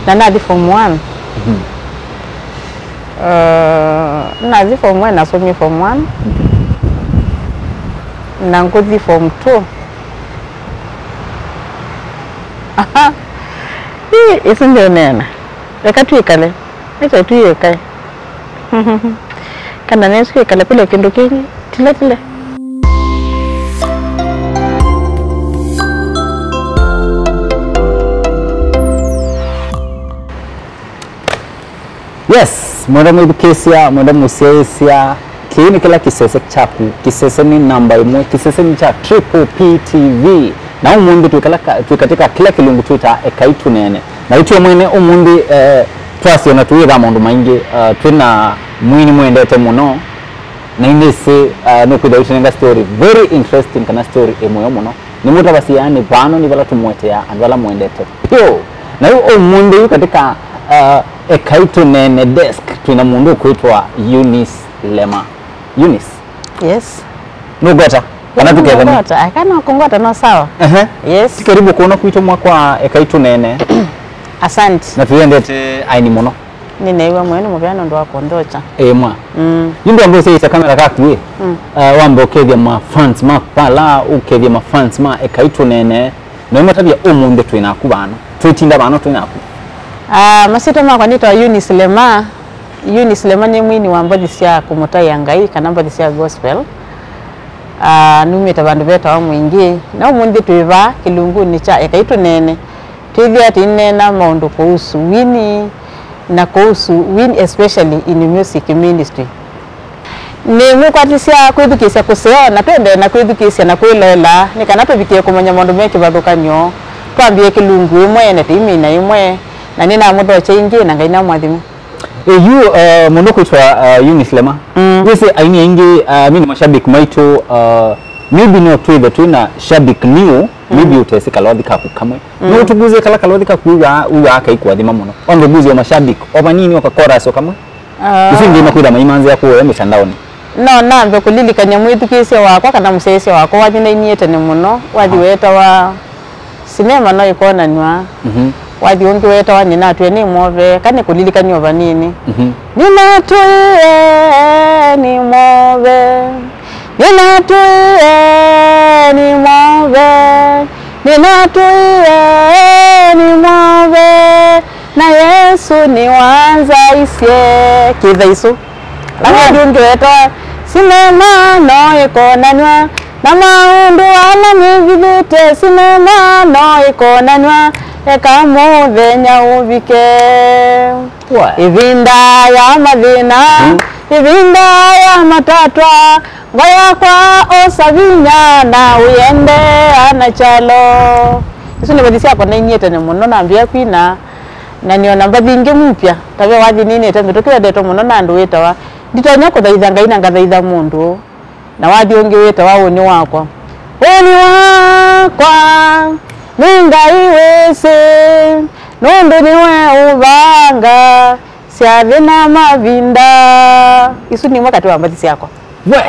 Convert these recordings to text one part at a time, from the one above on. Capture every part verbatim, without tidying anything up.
Na nathi form one. Mhm. Uh, nathi form one, nasomie form one. Na ngũthi form two. Aha. Ĩ, ĩsu ndĩũneena. Eka twĩkale. Eka twĩkae. Kana nesu ĩkala kũlya kĩndũ kĩngĩ, tile tile. Yes, mwenda mwĩthukĩĩsya, mwenda mũsyaĩĩsya, kĩĩ nĩ kĩla kĩsese kyaku, kĩsese nĩ namba ĩmwe, kĩsese nĩ kya Triple P T V. Na ũmũnthĩ twĩ kala ka-, twĩ katĩ ka kĩla kĩlungu twĩtaa Ekai Tũneene. Na ĩtw'e mwene ũmũnthĩ, eh, twasye ona tũyĩthaa maũndũ maingĩ, eh, twĩ na mwini mwendete mũno, na inĩsĩ, eh, nũkwĩthĩa ũitũnenga story very interesting kana story ĩ mũyo mũno. Nĩmũtavasya nĩ vano nĩ vala tũmũetea andũ ala mwendete vyũ. Na yu ũmũnthĩ yu katĩ ka, eh, Ekai Tũneene desk twĩ na mũndũ ũkwĩtwa Eunice Lema. Eunice. Yes. Nũngweta? Kana tũkethane? Ngweta. Aka no kũngweta no sawa. Ehe. Yes. Ti karibu kũno kwitũ mwa kwa Ekai Tũneene. Asante. Na tũyendete aini mũno. Nĩneew'a mwene mũvea nũndũ wa kũnthokya. Ĩĩ mwa. Mm. Yu ndwambe ũsyaĩĩsya kamera kaku ĩ. Mm. Uh, wambe ũkethya ma fans maku pala, ũkethya ma fans ma Ekai Tũneene. Na ũmatavya ũmũnthĩ twĩ naku vano. Twĩtinda vano twĩ naku. Ah, masyĩtwa makwa nĩtawa Eunice Lema. Eunice Lema nĩ mwini wa mbathi sya kũmũtaĩa Ngai kana mbathi sya gospel. Ah, numĩte vandũ vetawa Mwingĩ. Na ũmũnthĩ twĩ vaa kĩlungunĩ kya Ekai Tũneene. Twĩthĩa tũineena maũndũ kũhusu wini na kũhusu wini especially in music ministry. Nĩmwĩkwatisya kwĩthukĩĩsya kũseo na twendee na kwĩthukĩĩsya na kwĩloela nĩ kana tũvikĩe kũmanya maũndũ me kĩvathũkany'o. Twambie kĩlungu ĩmwe na tũimina ĩmwe, na nĩnamũthokya ĩngĩ na Ngai namũathime. Ĩ, yu, uh, mũndũ kwĩtwa, uh, Eunice Lema. Mm. Wĩsĩ aini aingĩ, uh, mi nĩ mashabiki maitũ, uh, maybe no twĩthe twĩ na shabiki new, maybe ũtesĩ kalothi kaku kamwe. Mm. No ũtũkũzĩe kala kalothi kaku wĩw'aa, wĩw'aa kaikũathima mũno. Wambe ũkũzĩe mashabiki o vanini o ka chorus o kamwe. Ah. Isu ingĩ makwĩtha maimanzĩa kũoya mĩtandaonĩ. No nambe kũlilikany'a mwĩthukĩĩsya wakwa kana mũsyaĩĩsya wakwa wathi nainie tene mũno, wathi weetawa Sinema No Ĩkonanw'a. Mhm. Wathi ũngĩ weetawa Nĩnatwĩe Nĩ Mwove, kana nĩkũlilikany'a o vanini. Mhm. Nĩnatwĩe nĩ mwove, nĩnatwĩe nĩ mwove, nĩnatwĩe nĩ mwove, na Yesũ nĩwanzaisye. Kĩtha isu. Na wathi ũngĩ weetawa Sinema No Ĩkonanw'a, na maũndũ ala nĩvithĩte, sinema no ĩkonanw'a, eka mũthenya ũvike. Wa. Ĩvinda ya mathĩna, mm, ĩvinda ya matatwa, ngo yakwa osa vinya na ũyendea na kyalo. Isu nĩ mbathi syakwa nainie tene mũno nambĩa kwina, na nĩona mbathi ingĩ mpya, ta ve wathi ninĩte mĩtũkĩ wendetwe mũno na andũ wĩtawa Nditonya Kũthaitha Ngai na Ngathaitha Mũndũ. Na wathi ũngĩ wĩtawa Ũnĩ Wakwa. Ũnĩ wakwa, nĩ Ngai wĩsĩ, nũndũ nĩwe ũvanga syathĩ na mavinda. Isu nĩ imwe katĩ wa mbathi syakwa. We!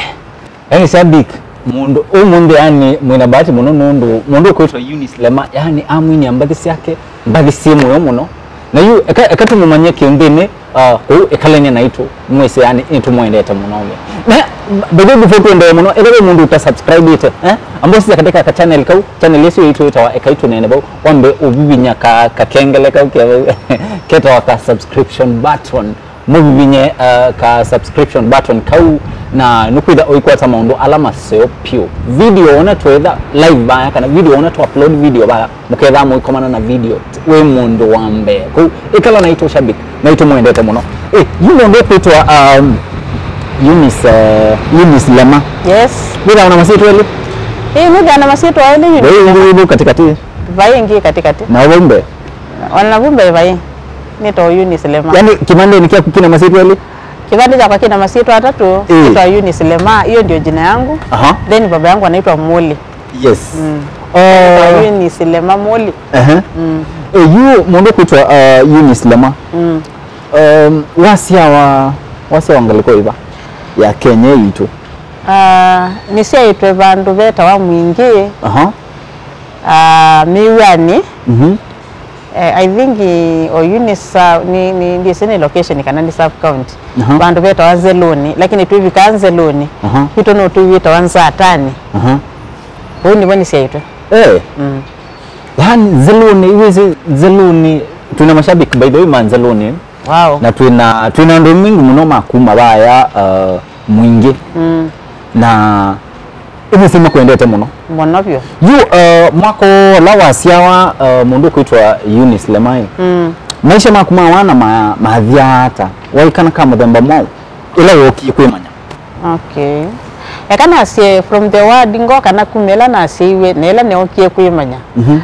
Yani shabik, mũndũ ũmũnthĩ yani mwĩna bahati mũno nũndũ mũndũ ũkwĩtwa Eunice Lema yani amwinia mbathi syake, mbathi syĩ mũyo mũno. Na yu, eka, eka tũmũmanye kĩũnthĩnĩ, uh, kũu ĩkalany'a naitũ, mwĩsĩ yani nĩtũmwendete mũno. Na, by the way, before tũendee mũno, ethĩwa mũndũ ũta subscribe-ĩte, eh? Amba ũsisya katĩ ka ka channel kau, channel ĩsu yaitũ ĩtawa Ekai Tũneene vau, wambe ũvivinya ka, kakengele kau ke vau, ketawa ka subscription button. Mũvivinye, uh, ka subscription button kau, na nũkwĩtha ũikwata maũndũ ala maseo pyũ. Video ona twetha live vaya, kana video ona tũ upload video vaya, mũkethaa mũikomana na video t-, wĩ mũndũ wa mbee. Kũu, ĩkala naitũ shabik, naitũ mwendete mũno. Eh, yu mũndũ ũkwĩtwa, um, Eunice, uh, Eunice Lema. Yes. Wĩthaa na masyĩtwa elĩ? Eh, nĩthaa na masyĩtwa elĩ, Eunice Lema. Vai ĩngĩ vau katĩkatĩ? Vai ĩngĩ katĩkatĩ. Na vau mbee? Ona vu mbee vai. Nĩtawa Eunice Lema. Yani, kĩvandĩnĩ kyaku kĩna masyĩtwa elĩ? Kĩvandĩ kyakwa kĩna masyĩtwa atatũ. Ĩĩ. Nĩtawa Eunice Lema, hiyo ndio jina yangu. Aha. Then baba yangu anaitwa Muli. Yes. Mm. Oh. Nĩtawa Eunice Lema Muli. Ehe. Mm. Eh, yu mũndũ kwĩtwa, uh, Eunice Lema. Mm. Um, wasyawa, wasyawa ngalĩko ĩva ya Kenya yitũ? Ah, nĩsyaĩtwe vandũ vetawa Mwingĩ. Aha. Ah, Mĩw'anĩ. Mhm. Eh, I think, eh, Oyuni sa-, ni, ni, ndĩsĩ nĩ location kana nĩ sub county. Aha. Vandũ vetawa Nzelũnĩ, lakini twĩvika Nzelũnĩ, aha, kwitũ no tũwĩtawa Nzatani. Aha. Ũu nĩvo nĩsyaĩtwe. Eh. Mm. Yaani Nzelũnĩ, iwĩsĩ Nzelũnĩ, twĩna mashabiki by the way ma Nzelũnĩ. Wow. Na twĩna, twĩna andũ mengi mũno ma kuma vaya, uh, Mwingĩ. Mm. Na ĩthĩsĩ makwendete mũno. Mũno vyũ. Yu, uh, mwaka ũla wasyawa, uh, mũndũ kwĩtwa Eunice Lemai. Mm. Maisha maku ma wana ma-, mathyaa ata? Waĩ kana ka mũthemba mwaũ ĩla wookie kwĩmanya? Okay. Eka nasye from the word go kana kuma ĩla nasyaiwe na ĩla neekie kwĩmanya. Mhm.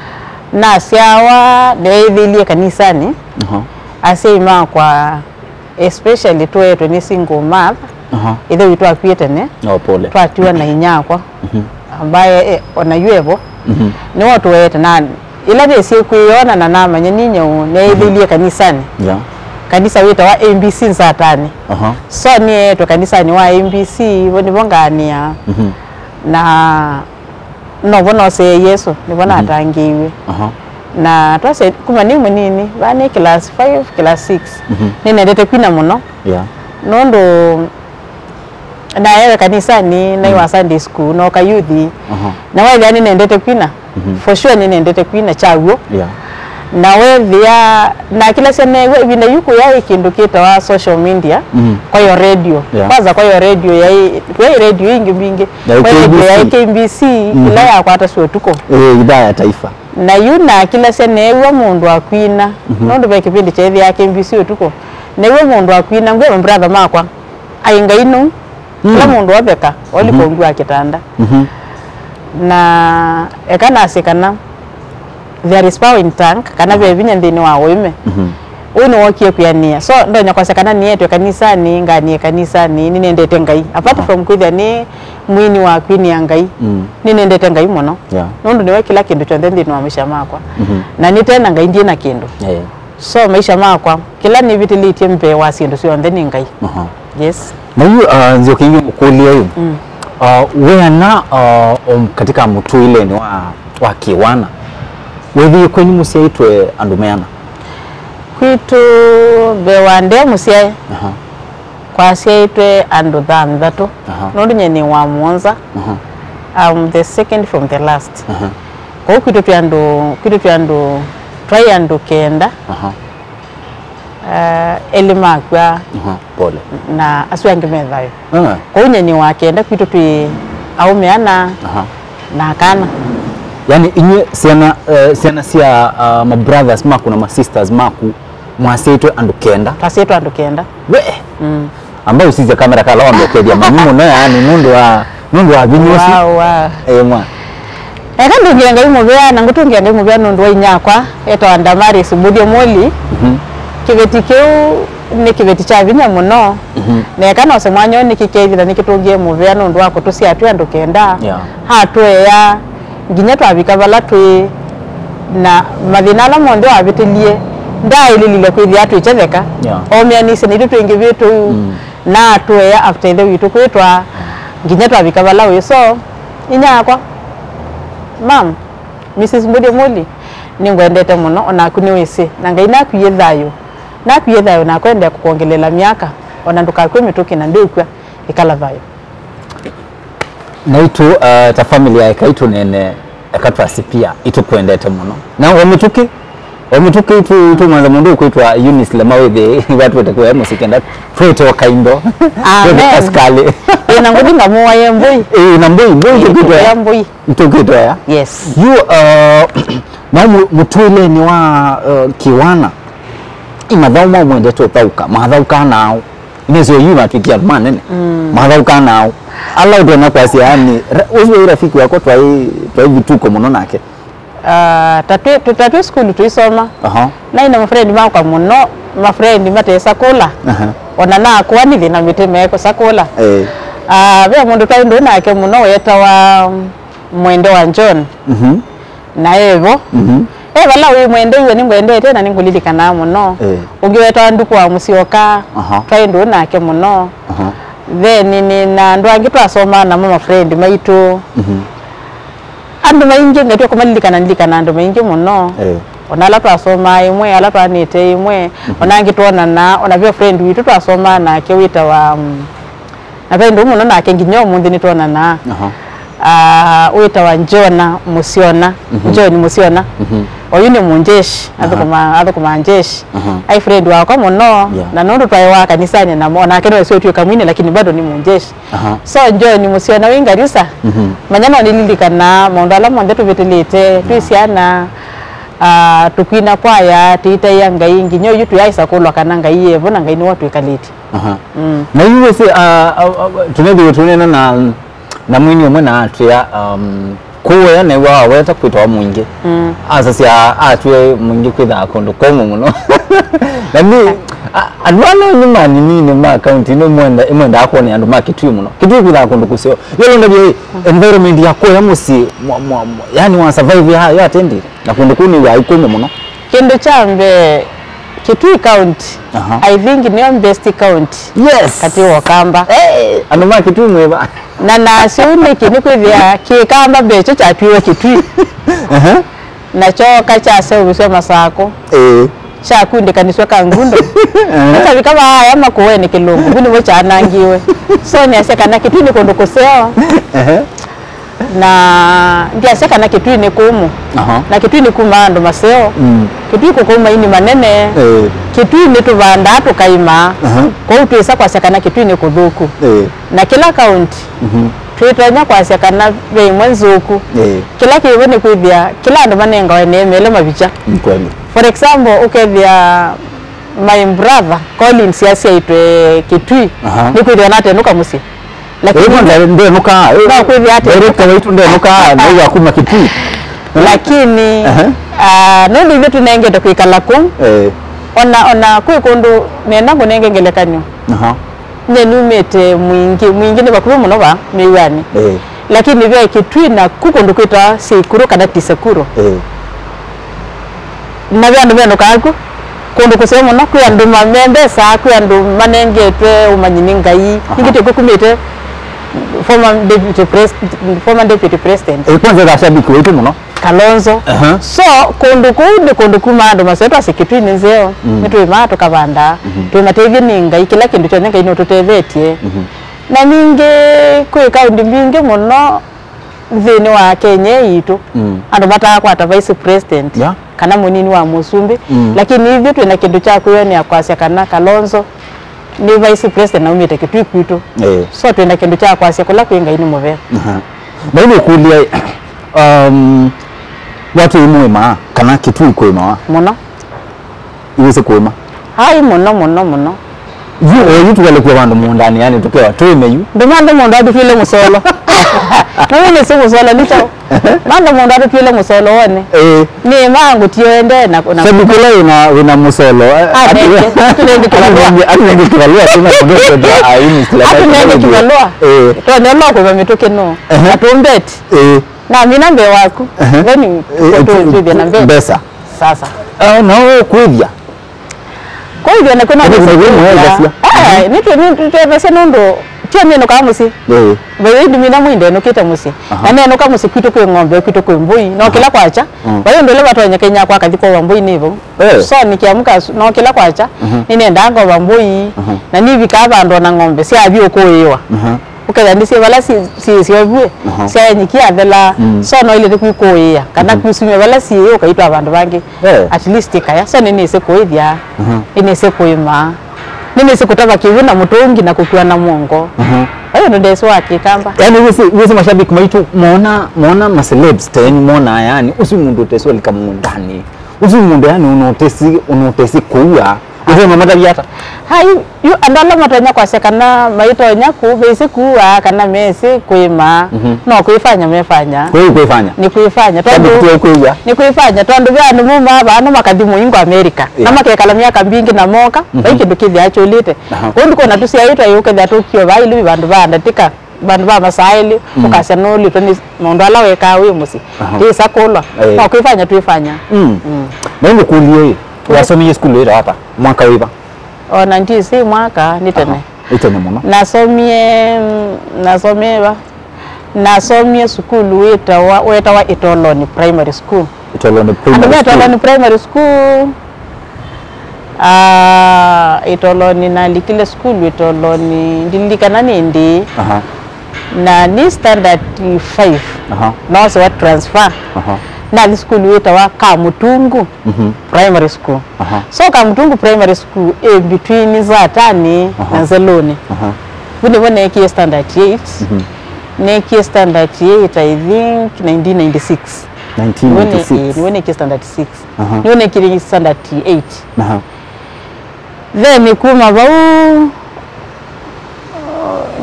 Nasyawa neeyĩthĩilyĩ kanisanĩ. Aha. Asyai makwa especially tũeetwe nĩ single mother. Aha. Ĩthe witũ akuie tene. Oh, pole. Twatiwa na inyakwa. Mhm. Ambaye, eh, ona yu evo. Mhm. Nĩwe ũtũeete na ĩla nĩsie kwĩyona na namanya ninyie ũũ, neeyĩthĩilyĩ kanisanĩ. Yeah. Kanisa wĩtawa A B C Nzatani. Aha. So nĩeetwe kanisanĩ wa A B C, vo nĩvo ngaanĩa. Mhm. Na novo nosee Yesũ, nĩvo, mhm, natangĩĩiw'e. Aha. Na twasya kuma nĩ mũnini, vaa nĩ class five, class six. Mhm. Nĩnendete kwina mũno. Yeah. Nũndũ naewe kanisanĩ, naĩ wa, mm, Sunday school, noka youth. Aha. Na wethĩa nĩnendete kwina. Mhm. For sure nĩnendete kwina kyaw'o. Yeah. Na wethĩa, na kĩla syaneew'a ĩvinda yu kũyaĩ kĩndũ kĩtawa social media, mhm, kwa yo radio. Yeah. Kwanza kwa yo radio yaĩ, twaĩ radio ingĩ mbingĩ. Yaĩ kwa yo radio K B C. Yaĩ K B C, mhm, ĩla yakwatasya ũtukũ. Eh, idhaa ya taifa. Na yu na kĩla syaneew'a mũndũ akwina, mhm, nũndũ ve kĩvĩndĩ kyaĩthĩaa K B C ũtukũ. Neew'a mũndũ akwina, ngwĩa brother makwa, aĩ Ngai nũu. Mm. Kĩla mũndũ otheka, oli, mhm, kũngua kĩtanda. Mhm. Na eka nasye kana there is power in tongue, kana ve vinya nthĩnĩ wa ũĩme. Mhm. Ũu nĩwookie kwĩanĩa. So, ndonya kwasya kana nĩetwe kanisanĩ, nganie kanisanĩ, nĩnendete Ngai. Apart, aha, from kwĩthĩa nĩ mwini wa kwinĩa Ngai, mm, nĩnendete Ngai mũno. Yeah. Nũndũ nĩwe kĩla kĩndũ kyonthe nthĩnĩ wa maisha makwa. Mhm. Na nĩte na Ngai, ndiĩ na kĩndũ. Yeah, yeah. So, maisha makwa, kĩla nĩvĩtĩlĩtye mbee wa syĩndũ syonthe nĩ Ngai. Aha. Yes. Na yu, uh, nzioke yu ngũkũlye yu. Mm. Uh, weana, uh, um, katika mũtũĩlenĩ wa, wa kĩwana, wĩthĩe kwenyu mũsyaĩtwe andũ meana? Kwitũ mbee wa nde mũsyae, aha, kwasyaĩtwe andũ thanthatũ. Aha. Nũndũ nyie nĩ wa mũonza. Aha. I'm the second from the last. Aha. Kwoou kwitũ twĩ andũ, kwitũ twĩ andũ, twaĩ andũ kenda. Aha. Eh, elĩ makw'a. Aha, pole. Na asu angĩ me thayũ. Ah. Kwoou nyie nĩ wa kenda, kwitũ twĩ aũme ana, aha, na akana. Yaani inyuĩ syana, eh, syana sya, ah, ma brothers maku na ma sisters maku mwasyaĩtwe andũ kenda? Twasyaĩtwe andũ kenda. We! Mm. Amba ũsisye kamera kala wambe ũkethya mami mũno, yaani, nũndũ wa, nũndũ wa vinya ũsu. Wow, wow. Ĩĩ, mwa. Eka ndũngĩe Ngai mũvea, na ngũtũngĩa Ngai mũvea nũndũ wa inyakwa, etawa Damaris Mbuthye Moli. Mhm. Kĩveti kĩu nĩ kĩveti kya vinya mũno. Mhm. Na eka nose mwanya ũũ nĩkĩkeethĩwa nĩkĩtũngĩe mũvea nũndũ wa kũtũsyaa twĩ andũ kenda. Yeah. Atũea nginya twavika vala twĩ, na mathĩna ala monthe wavĩtĩlye, ndaaĩlĩlile kwĩthĩa twĩkyetheka. Yeah. Oomeanisye naitũ twĩ ngĩvĩtũ. Mm. Na atũea after ĩthe witũ kwĩtwa, nginya twavika vala wĩ. So, inyakwa, mam, Missus Mbuthye Moli, nĩngwendete mũno, o naku nĩwĩsĩ. Na Ngai nakwĩe thayũ. Nakwĩe thayũ na akwendee kũkwongelela myaka, o na ndũkakw'e mĩtũkĩ na ndĩũkw'a, ĩkala thayũ. Naitũ, uh, ta family ya Ekai Tũneene, eka twasipia, itũkwendete mũno. Na o mĩtũkĩ, o mĩtũkĩ itũ, itũmwanza mũndũ ũkwĩtwa Eunice Lema wĩthĩ, watwete kũya mũsyĩ kenda, twete o kaindo, twete, amen, asikalĩ. Ĩĩ, na ngũthi ngamũaye mbũi. Ĩĩ, na mbũi, mbũi, ĩĩ, tũkwĩtwa tũkwĩtwa ya mbũi. Tũkwĩtwa ya? Yes. Yu, uh, na mũ-, mũtũĩlenĩ wa, uh, kĩwana, imathaũ mau mwendete ũthaũka, mathaũkaa naaũ? Nĩsĩ yu matwĩkie andũ manene. Mm. Mathaũkaa naaũ? Ala ũtonya kwasya, yani, ra-, ũsu wĩ rafiki wakwa twaĩ, twaĩ vituko mũno nake. Ah, ta twĩ, tũ-, ta twĩ sukulu tũisoma. Aha. Naĩ na mafrendi makwa mũno, mafrendi matesa kũla. Aha. Ona nakũa nĩthĩ na mĩtĩ mekũsa kũla. Eh. Ah, ve mũndũ twaĩ ndũũ nake mũno wetawa Mwende wa John. Mhm. Na evo. Mhm. E vala wĩ Mwende, iwe nĩngwendete na nĩngũlilikanaa mũno. Eh. Ũngĩ wetawa Nduku wa Mũsyoka, aha, twaĩ ndũũ nake mũno. Aha. Then nĩ na andũ angĩ twasomaa namo, mafrendi maitũ. Mhm. Andũ maingĩ, ngatw'a kũmalilikana, ndilikana andũ maingĩ mũno. Eh. Ona ala twasomaa ĩmwe, ala twanĩte ĩmwe, mhm, ona angĩ twonanaa, ona ve friend witũ twasomaa nake wĩtawa, mm, na ve ndũũ mũno nake nginya ũmũnthĩ nĩtwonanaa. Aha. Ah, wĩtawa Jona Mũsyona, mhm, John Mũsyona. Mhm. Oyu nĩ mũnjeshi, aha, athũkũmaa, athũkũmaa njeshi. Aha. Ai friend wakwa mũno, yeah, na nũndũ twaĩ wa kanisanĩ namo, onake no ĩsĩ ũtw'ĩka mwini, lakini bado nĩ mũnjeshi. Aha. So, John Mũsyona wĩ Garissa, mhm, manya no nĩlilikanaa maũndũ ala monthe tũvĩtĩlĩte, twĩ, yeah, syana, ah, tũkwina kwaya, tũitaĩa Ngai, nginya oyu tũyaĩsa kũlwa kana Ngai evo na Ngai nĩwe ũtwĩkalĩtye. Aha. Mm. Na yu wĩsĩ, ah, ah, ah, tũnethĩwe tũneena na, na mwini ũmwe na atwĩa, um, kũũya nĩw'a waweta kwĩtawa mũingĩ. Mm. Asasya atw'e mũingĩ kwĩthaa kũndũ kũmũ mũno. Na nĩ, a-, andũ ala nĩ manini ma kaunti ĩno ĩmwenda-, ĩmwendaa kwonea andũ ma Kitui mũno. Kitui kwĩthaa kũndũ kũseo. Yolondavye environment ya kũũya mũsyĩ, mwa-, mwa-, mwa-, yani wa survive ya, ya tendi. Na kũndũ kũu nĩ wai kũmũ mũno. Kĩndũ kya mbee, Kitui County, aha, I think nĩyo best county, yes, katĩ wa Ũkamba. Hey, andũ ma Kitui mwĩva? Na nasyo nĩkĩ nĩkwĩthĩa Kĩkamba mbekyo kyatwiwe Kitui. Aha. Na kyoka kyaseũvĩsw'a Masakũ. Ĩĩ. Kyakundĩkanĩsw'a Kangundo. Aha. Kyavika vaaya makũũenĩ Kĩlũngũ, vu nĩvo kyanangiwe. So nĩasya kana Kitui nĩ kũndũ kũseo. Aha. Na ndyasya kana Kitui nĩ kũmũ. Aha. Na Kitui nĩ kuma andũ maseo. Mm. Kitui kũkũma ini manene. Eh. Kitui nĩtũvandaa tũkaima. Aha. Kwoou twĩsa kwasya kana Kitui nĩ kũthũku. Eh. Na kĩla kaunti, mhm, twĩtonya kwasya kana ve imwe nzũku. Eh. Kĩla kĩvo nĩ kwĩthĩa kĩla andũ manengawe neemelwe mavikya. Ni kweli. For example, ũkethĩa my brother Collins asyaĩtwe Kitui, aha, nĩkwĩthĩwa natenũka mũsyĩ. Lakini ĩĩ, kwanza ndenũkaa, ĩĩ, no kwĩthĩa atĩ director waitũ ndenũkaa, nĩw'a kuma Kitui. Lakini, aha, ah, nũndũ ithyĩ tũnengete kwĩkala kũu, eh, ona, ona kwĩ kũndũ nenda ngũnenge ngelekany'o. Aha. Nye numĩte Mwingĩ, Mwingĩ nĩ vakuvĩ mũno va Mĩw'anĩ. Eh. Lakini ve Kitui na ku kũndũ kwĩtawa Seikuru kana Tisekuru. Eh. Na ve andũ menũkaa ku, kũndũ kũseo mũno, kwĩ andũ ma-, me mbesa, kwĩ andũ manengetwe ũmanyi nĩ Ngai. Aha. Ningĩ tĩkw'o kumĩte former deputy pres-, former deputy president. Eh, kwanza eka shabiki waitũ mũno. Kalonzo. Aha. So, kũndũ kũu nĩ kũndũ kuma andũ maseo twasya Kitui nĩ nzeo, mm, nĩtũĩmaa tũkavandaa, mhm, twĩmateithye nĩ Ngai, kĩla kĩndũ kyonthe Ngai nũtũtethetye. Mhm. Na ningĩ kwĩ kaũndĩ mbingĩ mũno nthĩnĩ wa Kenya ĩĩ yitũ, mm, andũ mataakwata vice president, yeah, kana mũnini wa mũsumbĩ, mm, lakini ithyĩ twĩ na kĩndũ kya kwĩyonea kwasya kana Kalonzo nĩ vice president na aumĩte Kitui kwitũ. Eh. So twĩ na kĩndũ kya kwasya kũla kwĩ Ngai nĩ mũvea. Aha. Na ĩndĩ ũkũlya, um, watu imũĩmaa kana Kitui kũĩmawa? Mũno. Iwĩsĩ kũĩma? Ai, mũno, mũno, mũno. Yu, o yu tũkalekua vandũ mũũndanĩ, yani tũkewa tũĩme yu. Ndũma andũ mũndũ atũtwĩle mũsolo. Nũndũ nĩsĩ mũsolo nĩ kyaũ. Manda mũndũ atũtwĩle mũsolo wone. Eh. Nĩ ma ngũtio ende na, na shabiki ũla wĩna, wĩna mũsolo, eh, anenge, atũnenge kĩvalũa. Atũnenge, atũnenge kĩvalũa, tuna mũndũ kwenda, ah, ini sila. Atũnenge kĩvalũa. Eh. Tone no kwĩva mĩtũkĩ no. Ehe. Atũmbeti. Eh. Na mina mbee waku. Ehe. Then, eh, tũ-, tũ-, tũtwĩthie na mbee. Mbesa. Sasa. Ah, na ũkwĩthya. Kwa hivyo nĩ kwĩna. Nĩ kwĩna. Eh, nĩ twĩ-, nĩ twĩthasya nũndũ tio mĩnũkaa mũsyĩ. Eh. Vai ndimina mwinde nũkĩte mũsyĩ. Aha. Na nenũka mũsyĩ kwitũ kwĩ ng'ombe, kwitũ kwĩ mbũi. No, aha, kĩla kwakya. Mm. Vai ũndũ ũla vatonyeka inyakwa akathi kova mbũi nĩ vau. Eh. So nĩkĩamũka su-, no kĩla kwakya, mhm, nĩnendaa ngova mbũi. Mhm. Na nivikaa vandũ ona ng'ombe syathi ũkũĩwa. Mhm. Ũkethĩa ndĩsyĩ vala syĩ, syĩ syoviw'e, aha, syaenyikie athela, mm, so no ilĩte kwikũĩa, kana, mhm, kwisumya vala syĩ ũkaitwa vandũ vangĩ. Eh. At least ĩkaya, so nĩnĩsĩ kũĩthya, mhm, nĩnĩsĩ kũĩma, nĩnĩsĩ kũtava kĩw'ũ na mũtũngi na kũkua na mũongo. Mhm. Vai ũndũ ndesĩ wa Kĩkamba. Yaani, wĩsĩ, wĩsĩ mashabiki maitũ mona, mona ma celebs tenyu mona, yani, ũsu mũndũ ũtesĩ walika mũũndanĩ. Ũsu mũndũ, yani, ũnotesĩ, ũnotesĩ kũua. Ũtema matavya ata? Hai, yu andũ ala matonya kwasya kana maitonya ku, vesĩ kuaa kana mesĩ kwĩmaa, mhm, no kwĩfanya mefanya. Kwĩ kwĩfanya? Nĩ kwĩfanya. Tondũ shabiki tu kwĩw'a. Nĩ kwĩfanya. Tondũ ve andũ maumaa vaa no makathi mũingo Amerika. Na, yeah, makekala myaka mbingĩ na moka, mhm, vai kĩndũ kĩthĩa kyũlĩte. Aha. Kũu ndikona tũsyaĩtwa ĩ ũkethĩa tũkio vaa iluvi vandũ va ndatĩka. Vandũ va masaa elĩ, mm, ũkasya nũlĩtwe nĩ maũndũ ala wekaa wĩ mũsyĩ. Aha. Tĩsa kũlwa. Eh. No kwĩfanya twĩfanya. Mm. Mm. Na nĩngũkũlye ĩ, mm, wasomie sukulu ĩta ata? Mwaka wĩva? Ona ndĩsĩ mwaka, nĩ tene. Aha. Nĩ tene mũno. Nasomie, mm, nasomie va? Nasomie sukulu wĩtawa, wetawa Itoloni Primary School. Ĩtolonĩ Andũ Primary me School. Ĩtolonĩ Primary School. Ah, Ĩtolonĩ nalikile sukulu Ĩtolonĩ, ndilikana nĩ ndĩĩ. Aha. Na nĩ standard five. Aha. Noosewa transfer. Aha. Nathi sukulu wĩtawa Kamũtungu Mhm. Primary School. Aha. So Kamũtungu Primary School ĩ between Zatani Aha. na Nzelũnĩ. Aha. Vu nĩvo neekie standard eight. Mhm. Neekie standard eight, I think, nineteen ninety-six. Nĩvo ne-, nineteen ninety-six. Ĩĩ, nĩvo neekie standard six. Aha. Nĩvo neekie standard eight. Aha. Then kuma vau,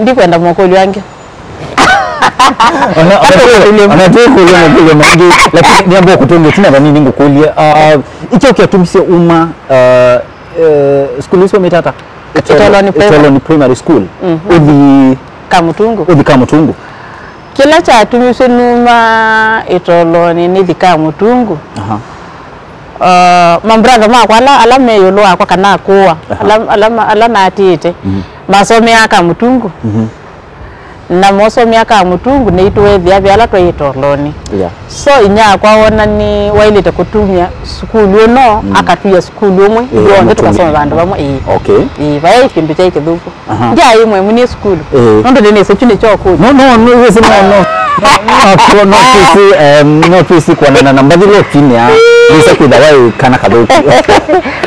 ndikwenda makũlyo angĩ. Ona, ona tu, ona tu kũlya makũlyo mangĩ, lakini nĩamba kũtũngĩa ĩtina vanini ngũkũlye, ah, ĩkyo kyatumisye uma, ah, eh, sukulu ĩsu wamĩta ata? Ĩtolonĩ Primary. Ĩtolonĩ Primary School. Mhm. Ũthi Kamũtungu. Ũthi Kamũtungu. Kĩla kyatumisye numa Ĩtolonĩ nĩthi Kamũtungu. Aha. Uh, mambratha makwa ala, ala me ĩũlũ wakwa kana akũa, Aha. ala, ala, ala naatĩĩte, Mhm. masomeaa Kamũtungu. Mhm. Na mosomea Kamũtungu, nĩitũethĩa ve ala twaĩ Ĩtolonĩ. Yeah. So, inyia wakwa wona nĩ waĩlĩte kũtumya sukulu ũno, Mm. akatw'ĩa sukulu ũmwe, Ĩĩ, ithuĩ onthe amũtumie. Tũkasoma vandũ vamwe, ĩĩ. Okay. Ĩĩ, vayaĩ kĩndũ kyaĩ kĩthũku. Aha. Ndyaĩ mwemũ nĩ sukulu. Ĩĩ. Nũndũ nĩnĩsĩ kyu nĩkyo kũlya. No, no, no, wĩsĩ no, no. No, no, no, twĩsĩ, em, no twĩsĩ kwanana na mbathi lokinĩa. Nĩsa kwĩtha waĩ kana kathũku.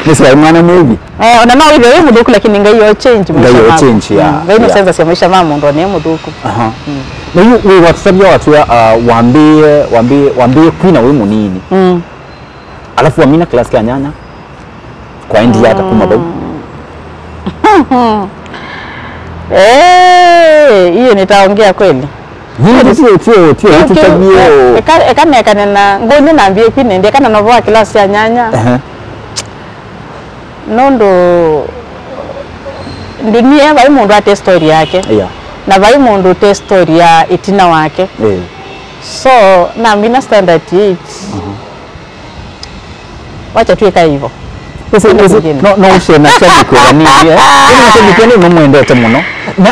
Nĩsa waĩ mwana mwĩvi. Eh, ona no wĩthĩe wĩ mũthũku, lakini Ngai o change Ngai maisha o maku. Change, yeah, Mm, Ngai yeah. Nũsenzasya maisha ma mũndũ ona e mũthũku. Aha. Mm. Na yu wĩ watũtavya watwĩa, uh, wambĩĩe, wambĩĩe, wambĩĩe kwina wĩ mũnini. Mm. Alafu wamina class kya nyanya, kwaendie ata kuma vau? Eh, hiyo nitaongea kweli. Nini tio, tio, tio, Thank you. Tutavie. Eka, eka nekane na, ngoni nambie kwine, ndi kana novo wa class ya nyanya. Ehe. Nũndũ ndunia vai mũndũ ate story yake. Yeah. Na vai mũndũ ũte story ya ĩtina wake. Yeah. So, namina standard eight. Mhm. Wacha tuweka hivyo. Ese, ese, no, no, ũshe na shabiki wa nini, eh? Ese na shabiki wa nini, no mwendete mũno. Na,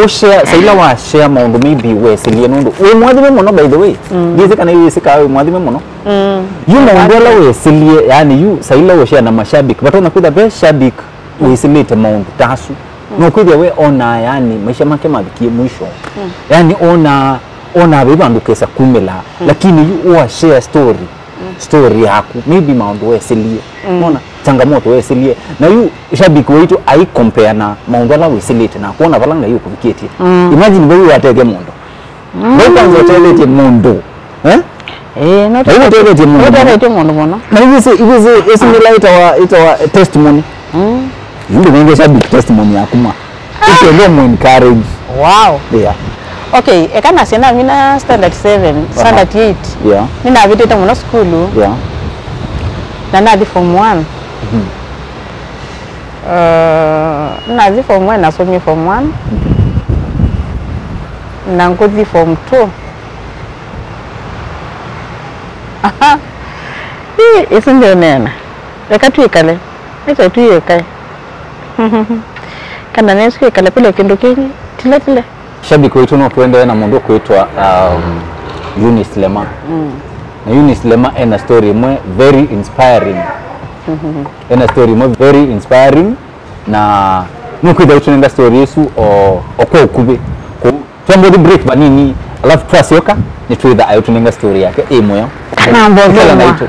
ũshare, saila wa share maũndũ maybe wesilie nũndũ. Wĩ mwathime mũno, by the way. Mm. Ndiĩsĩ kana wĩsĩ kana wĩ mwathime mũno. Mm. Yu maũndũ ala wesilie, yani yu saila ũshare na mashabiki. But ona kwĩtha ve shabiki wĩsĩlĩte maũndũ ta asu. No kwĩthĩa we onaa, yani, maisha make mavikie mwisho. Mm. Yani, onaa, onaa ve vandũ kesa kumĩla. Mm. Lakini yu ũa share story. Mm. Story yaku. Maybe maũndũ wesilie. Mm. Mona? Changamoto wesilie. Na yu shabiki waitũ ai compare na maũndũ ala wĩsĩlĩte na kuona vala Ngai ũkũvikĩtie. Mm. Imagine vau watethya mũndũ. Mm. Vau kwanza ũtethetie mũndũ. Eh? Eh, no. Na yu ũtethetie mũndũ mũno. Ũtethetie mũndũ mũno. Na yu isi, yu isi, isi mila itawa, itawa testimony. Mm. Yu ndũnenge shabiki testimony yaku ma. Ĩkĩenda ũmũ encourage. Wow. Yeah. Okay, eka nasye namina standard seven, Aha. Standard eight. Yeah. Nĩnavĩtĩte mũno sukulu. Yeah. Na nathi form one. Mhm. Uh, nathi form one, nasomie form one. Mhm. Na ngũthi form two. Aha. Ĩ, ĩsu ndio nena. Eka twĩkale. Eka twĩkae. Kana nesu ĩkale kũlya kĩndũ kĩngĩ. Tile, tile. Shabiki waitũ no tũendee na mũndũ kwĩtwa, um, Eunice Lema. Mm. Na Eunice Lema ena story ĩmwe very inspiring. Ena story ĩmwe very inspiring. Na nũkwĩtha ũtũnenga story ĩsu o, o kwa ũkuvĩ. Kũ-, twambe ũthi break vanini, alafu twasyoka, nĩtwĩtha ayũtũnenga story yake ĩ mũyo. Namba ũkala ũmwe. Naitũ.